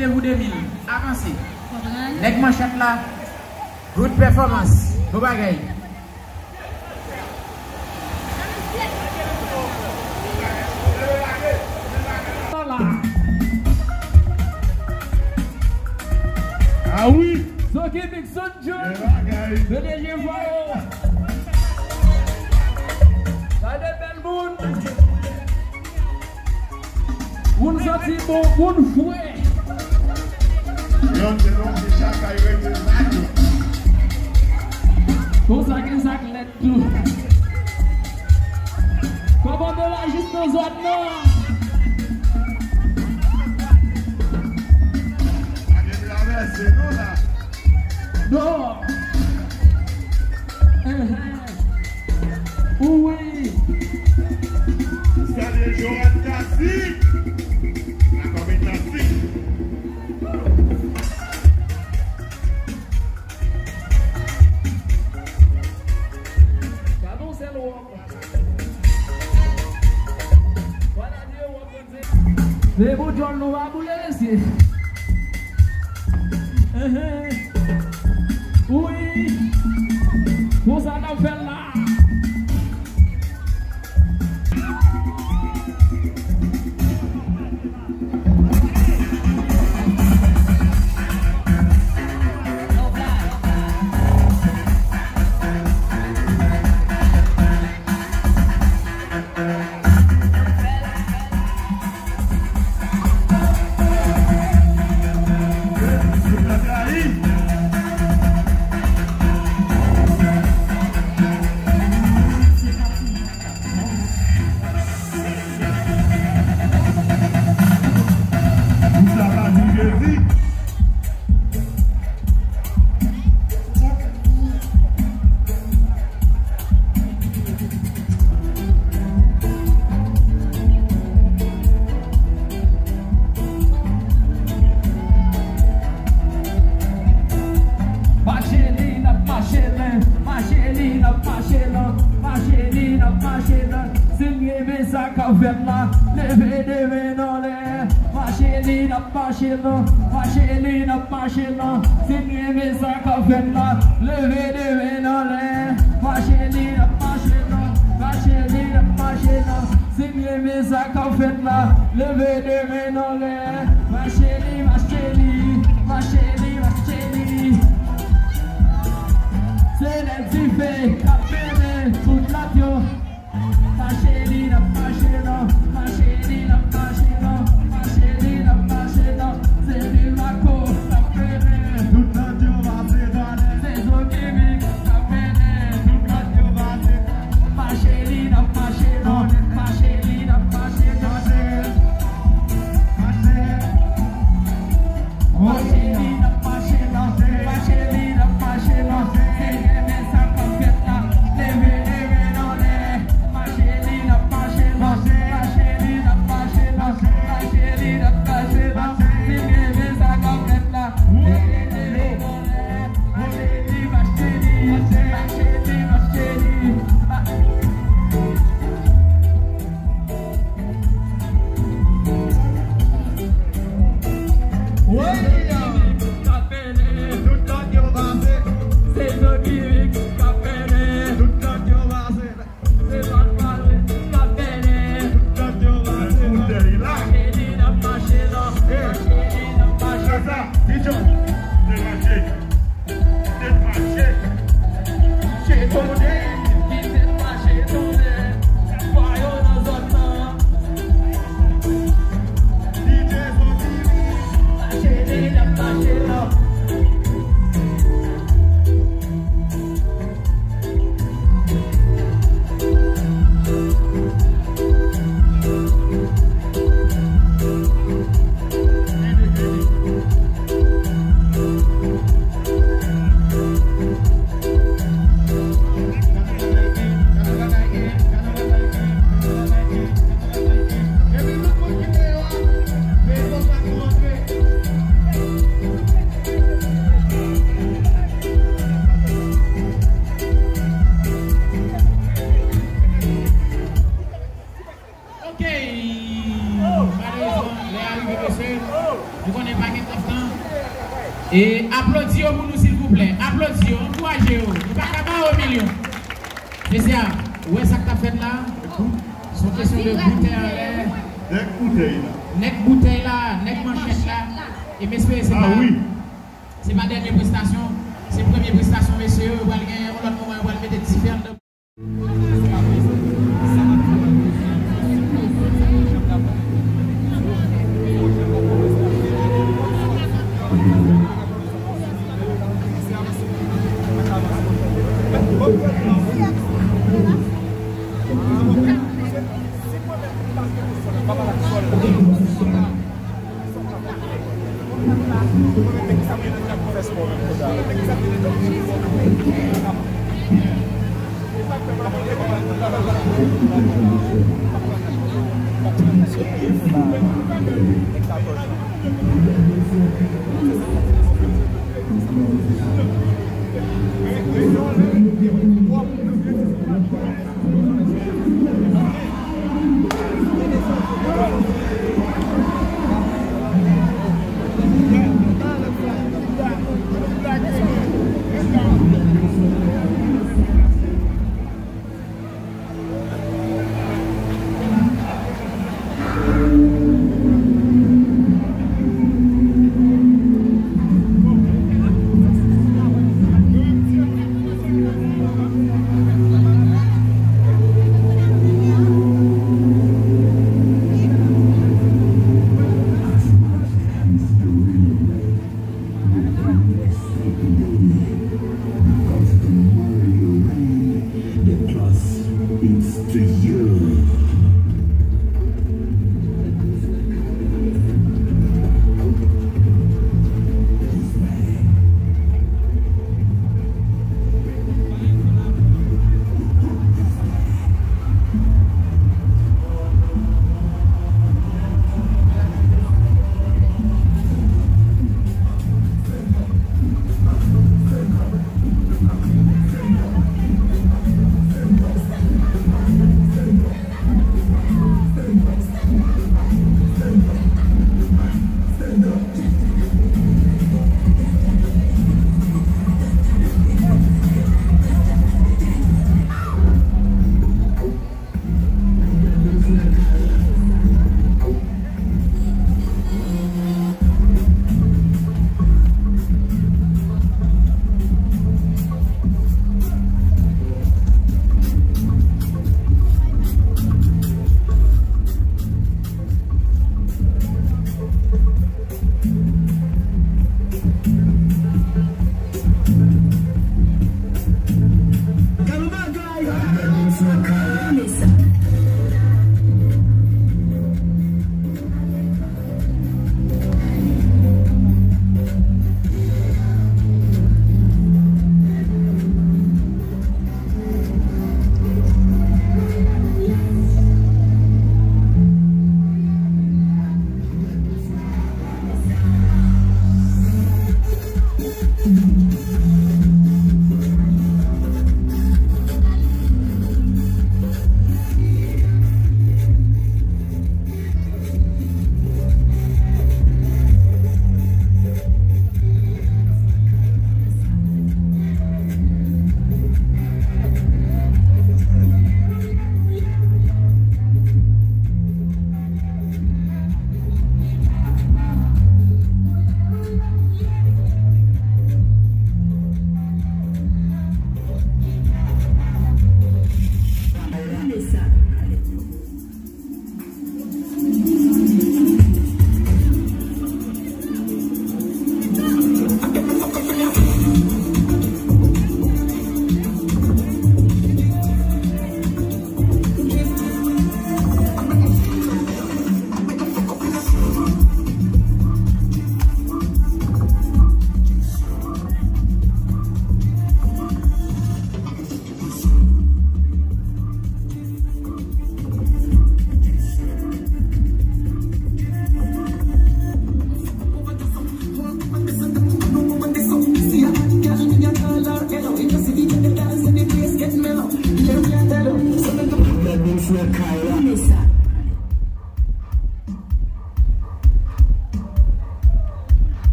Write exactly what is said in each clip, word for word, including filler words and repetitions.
Randevou de mil, avanse. Nèg manchèt la, good performance, bon bagay. Ah wi. Zoki Mix, Son John, P D G Faro. Gade bèl moun. Moun santi bon, moun fre. Yon ti lonje chak ay rete zak yo. Konsa gen zak lèd tou. Kòmandan la jis nan zòn nan. Pa gen travèse non la. Non. Enhen. Wi. Salye Joanne Tassi. La kòmandans. Gade yon sèl wòm. Vwala de wòm. Se pou djòl nou pa boule, mesye. Enhen. Wi. Konsa n ap fè l la. Mache li n ap mache lan, mache li n ap mache lan, mache li n ap mache lan. Si n renmen sa k ap fèt la, leve de men n anlè. Mache li n ap mache lan, mache li n ap mache lan. Si n renmen sa k ap fèt la, leve de men n anlè. Mache li n ap mache lan, mache li n ap mache lan. Si n renmen sa k ap fèt la, leve de men n anlè. Mache li, mache li, mache li, mache li. Se nèg dife k ap mennen tout lòt yo. Mache li n ap mache lan, mache li n ap mache lan, mache li n ap mache lan. Se Vilmaco k ap mennen. Tout lòt yo pase twalèt. Se Zokimik k ap mennen. Tout lòt yo pase twalèt. Mache li n ap mache lan, mache li n ap mache lan. Mache li n ap mache lan, mache li n ap mache lan. Se renmen sa k ap fèt la. Nou konnen pa gen twòp tan. E aplodi yo pou nou, silvouplè. Aplodi yo, ankouraje yo. Nou pa ka ba yo milyon. Mesye a, ou wè sa k t ap fèt la? Se yon kesyon de boutèy anlè. Nèg boutèy la. Nèg boutèy la, nèg manchèt la. E m espere se pa, se pa dènye prestasyon. Se premye prestasyon, mesye yo. Yo pral gen yon lòt moman, yo pral mete dife anndan.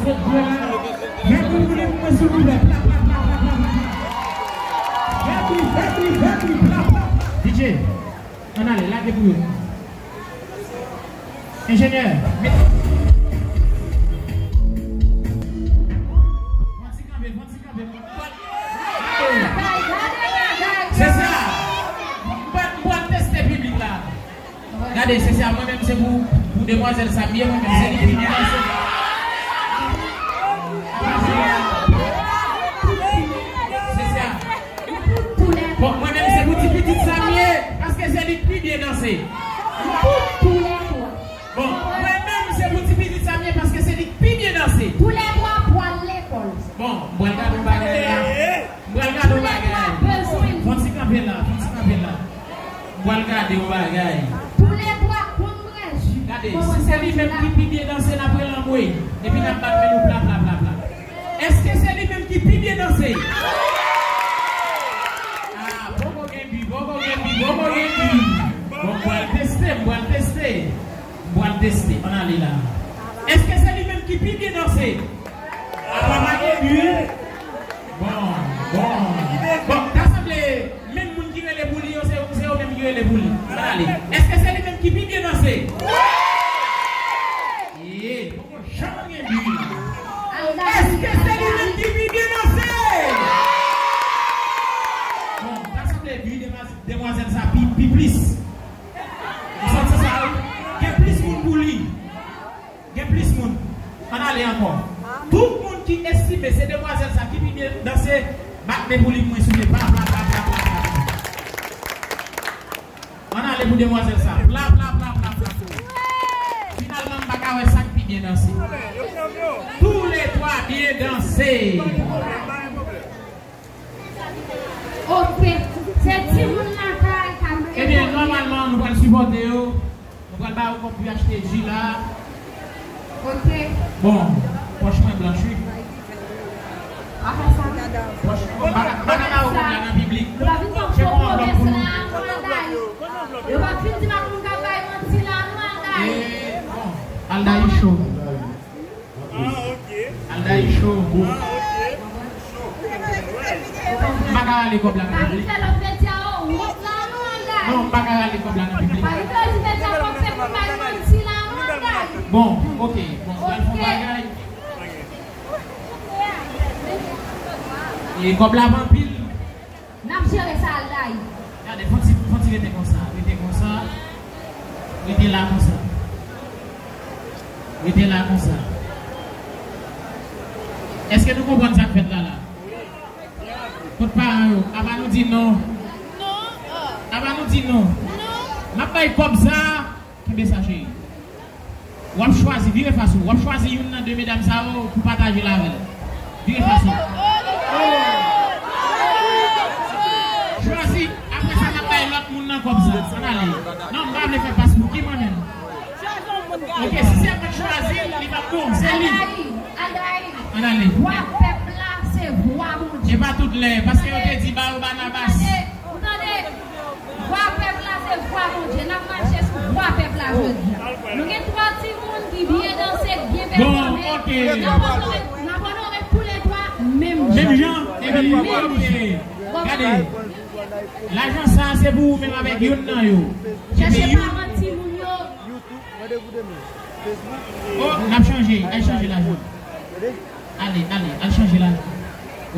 Fè bri pou li pou mwen, silvouplè. Pla, pla, pla, pla, pla, pla, pla. Fè bri, fè bri, fè bri, pla, pla, pla. D J, ann ale, lage pou yo. Enjenyè, met. Fon ti kanpe, fon ti kanpe. Se sa. M pral, m pral teste piblik la. Gade, se sa, mwen menm se pou, pou demwazèl sa m ye, mwen menm se li ki byen danse. Se sa. Bon, mwen menm se pou ti pitit sa m ye, paske se li ki pi byen danse. Bon, mwen menm se pou ti pitit sa m ye, paske se li ki pi byen danse. Bon, m pral gade yon bagay la. M pral gade yon bagay. Fon ti kanpe la, fon ti kanpe la. M pral gade yon bagay. Gade, si se li menm ki pi byen danse, n ap rele anmwey. Epi n ap bat men nou pla, pla, pla, pla. Èske se li menm ki pi byen danse? Ah, poko gen bi, poko gen bi, poko gen bi. Bon, m pral teste, m pral teste. M pral teste. Ann ale la. Èske se li menm ki pi byen danse? Apa pa gen bi? Bon, bon. Bon, ta sanble menm moun ki rele pou li yo, se, se yo menm ki rele pou li. Ann ale. Èske se li menm ki pi byen danse? Ye, poko janm gen bi. Èske se li menm ki pi byen danse? Bon, ta sanble bi demwaz-, demwazèl sa pi, pi plis. Ou santi sa, wi? Gen plis moun pou li. Gen plis moun. Ann ale ankò. Tout moun ki estime se demwazèl sa ki pi byen danse, bat men pou li pou mwen, souple. Pla, pla, pla, pla, pla, pla. Ann ale pou demwazèl sa. Pla, pla, pla, pla, pla. Finalman, m pa ka wè sa k pi byen danse. Tous les trois byen danse. Ok. Se timoun lakay k ap reponn. Ebyen, nòmalman, nou pral sipòte yo. Nou pral ba yo kòb pou y achte ji la. Ok. Bon, pòch mwen blanch, wi. Pa fè sa. Pòch, m pa ka, m pa ka ba yo kòb la nan piblik. Yo pa vin fè fo pwomès la, nou al dayi. Yo pa vin di m ak moun k ap bay manti la, nou al dayi. E, bon, al dayi cho. Al dayi cho. M pa ka rale kòb la nan piblik. Non, m pa ka rale kòb la nan piblik. Bon, ok. Bon, m pral fè yon bagay. E kòb la pa anpil. N ap jere sa, al dayi. Gade, fon ti, fon ti rete konsa, rete konsa. Rete la konsa. Rete la konsa. Èske nou konprann sa k fèt la la? Kot paran yo? Apa nou di non? Apa nou di non? M ap bay kòb sa. Kenbe sa, cheri. W ap chwazi, vire fas ou. W ap chwazi youn nan de medam sa yo pou pataje l avè l. Vire fas ou. Chwazi, apre sa, n ap bay lòt moun nan kòb sa. Ann ale. Non, m pa vle fè pas pou ki mwen menm. Ok, si se mwen k chwazi, li p ap bon, se li. Ann ale. Vwa pèp la, se vwa Bondye. E pa tout lè, paske yo te di ba yo Banabas. Ou tande? Vwa pèp la se vwa Bondye. N ap mache sou vwa pèp la jodi a. Nou gen twa timoun ki byen danse, ki byen pèfòme. N ap onore, n ap onore toulètwa menm jan. Menm jan? Ebyen, ok. Gade, lajan sa a se pou ou menm avèk youn nan yo. Chèche paran timoun yo. Oh, n ap chanje, al chanje lajan. Ale, ale, al chanje lajan.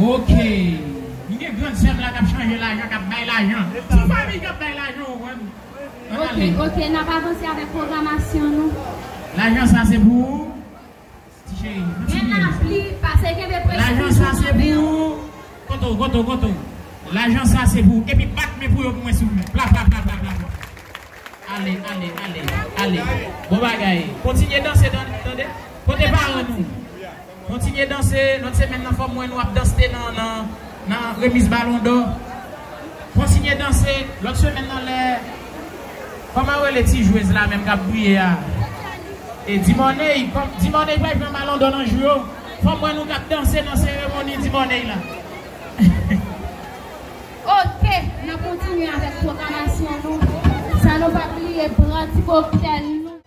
Ok. M gen grann sè m la k ap chanje lajan, k ap bay lajan. Se yon fanmi k ap bay lajan, ou konprann? Ann ale. Ok, ok, n ap avanse avèk pwogramasyon nou. Lajan sa se pou ou, ti cheri. Gen lapli, pase kenbe presi. Lajan sa se pou ou. Kote w, kote w, kote w? Lajan sa se pou ou. Epi bat men pou yo pou mwen, silvouplè. Pla, pla, pla, pla, pla, pla. Ale, ale, ale, ale. Bon bagay. Kontinye danse, tande, tande. Kote paran nou? Kontinye danse. Lòt semèn nan, fò m wè nou ap danse nan, nan, nan remiz balon dò. Kontinye danse. Lòt semèn nan, lè, kòman yo rele ti jwez la menm k ap briye a? E Dimòney, kòm Dimòney pral pran balon dò nan jou yo, fò m wè nou k ap danse nan seremoni Dimòney la. Ok, n ap kontinye avèk pwogramasyon nou. San nou pa bliye pran ti koktèl nou.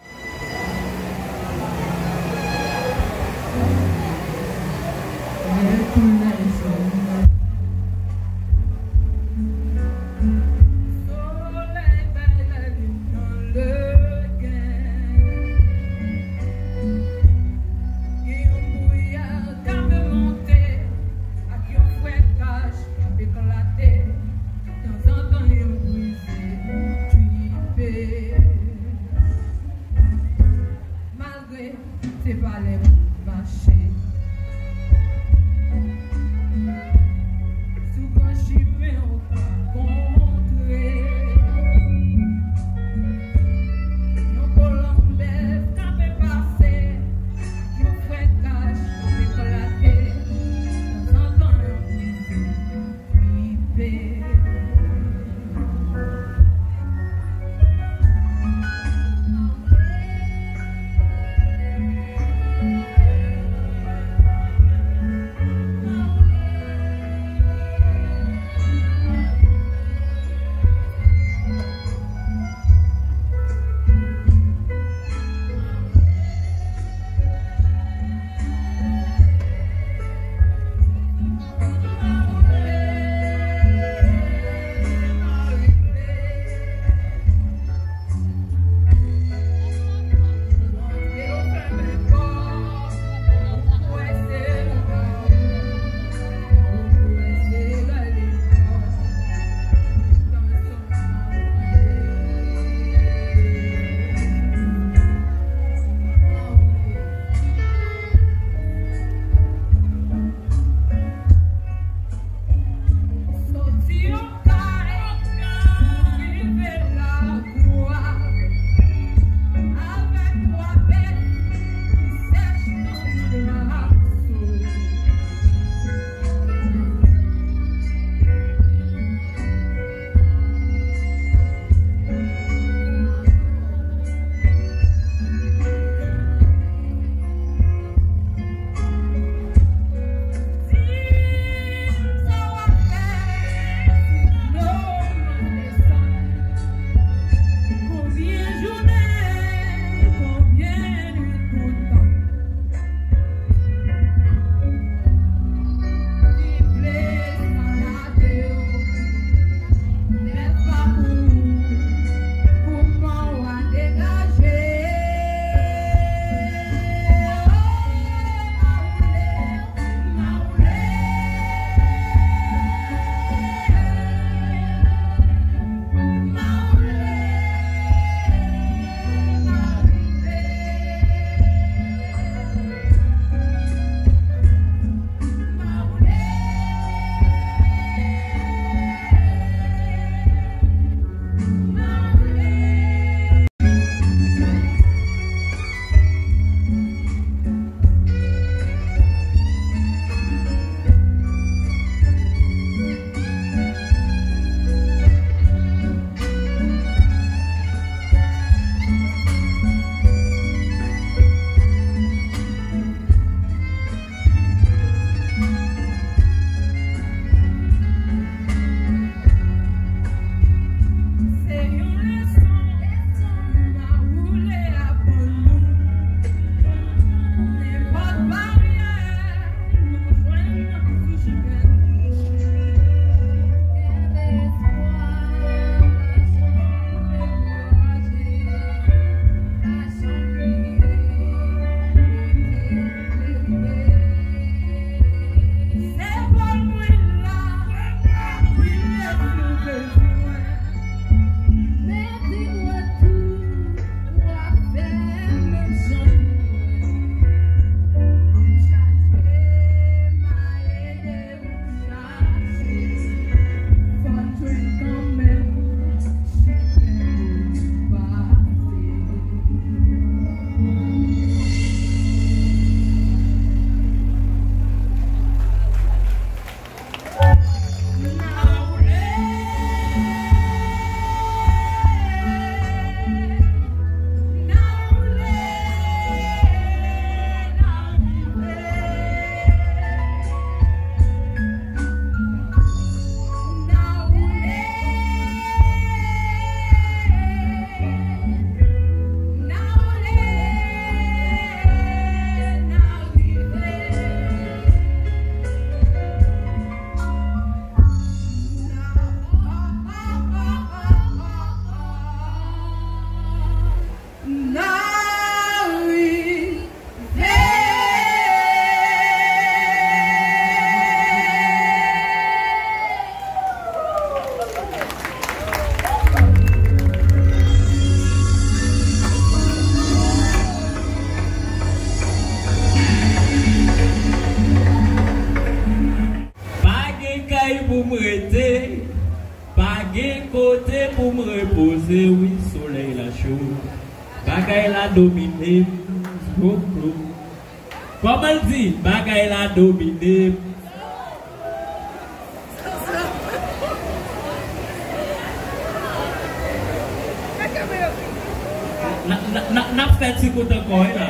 Rete, pa gen kote pou m repoze, wi, solèy la cho. Bagay la domine m, zwo klo. Kòman l di? Bagay la domine m. N a, n a, n a, n ap fè ti kout ankò, wi, la.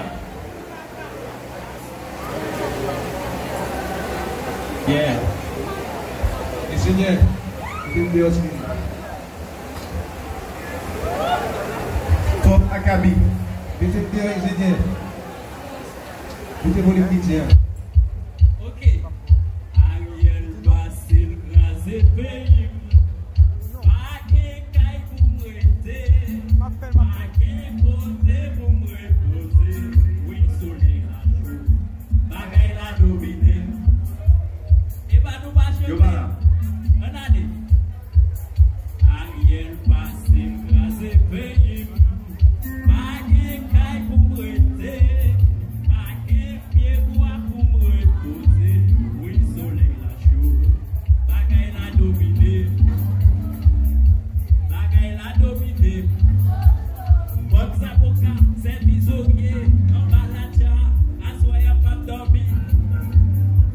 Yeah. Enjenyè, mete m deyò, silvouplè. Top Akabi, mete m deyò, enjenyè. Moute volim D J a. Ok. Ariel pase l kraze peyi m. Pa gen kay pou m rete. Pa gen kote pou m repoze. Wi, solèy la cho. Bagay la domine. Epa nou pa chante. Yo pa la. Ann ale. Ariel pase m kraze peyi m. Pa gen kay pou m rete. Pa gen pyebwa pou m repoze. Wi, solèy la cho. Bagay la domine. Bagay la domine. Bòn zaboka, sèvi zorye, anba latcha, aswè a p ap dòmi.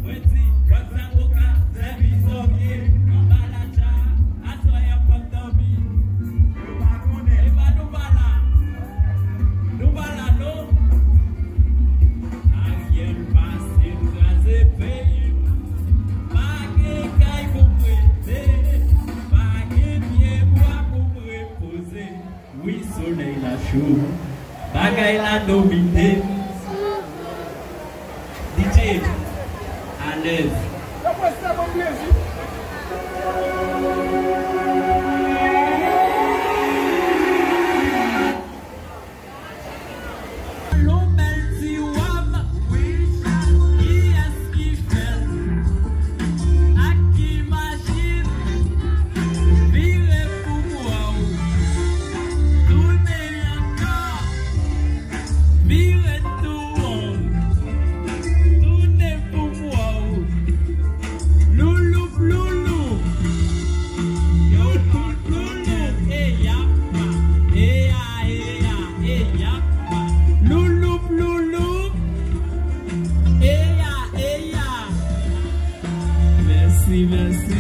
Mwen di, bòn zaboka, sèvi zorye, anba latcha, aswè a p ap dòmi. Yo pa konnen. Epa nou pa la. Nou pa la, non. Ariel pase kraze peyi m. Pa gen kay pou m rete. Pa gen pyebwa pou m repoze. Wi, solèy la cho. Bagay la domine. D J, alèz. Yon bèl ti wòb, wi, kiyès ki fè l? Ak ki machin? Vire pou m wè w. Tounen ankò. Vire tou won. Tounen pou m wè w. Louloup loulou. Louloup loulou. Eya pa. Eya, eya, eya pa. Louloup loulou. Eya, eya. Mèsi, mèsi.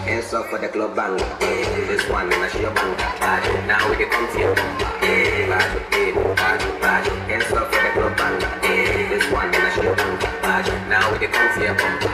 Hands up for the club bang. This one in a show bang. Now we dey come here. Hands up for the club bang. This one in a show bang. Now we dey come here.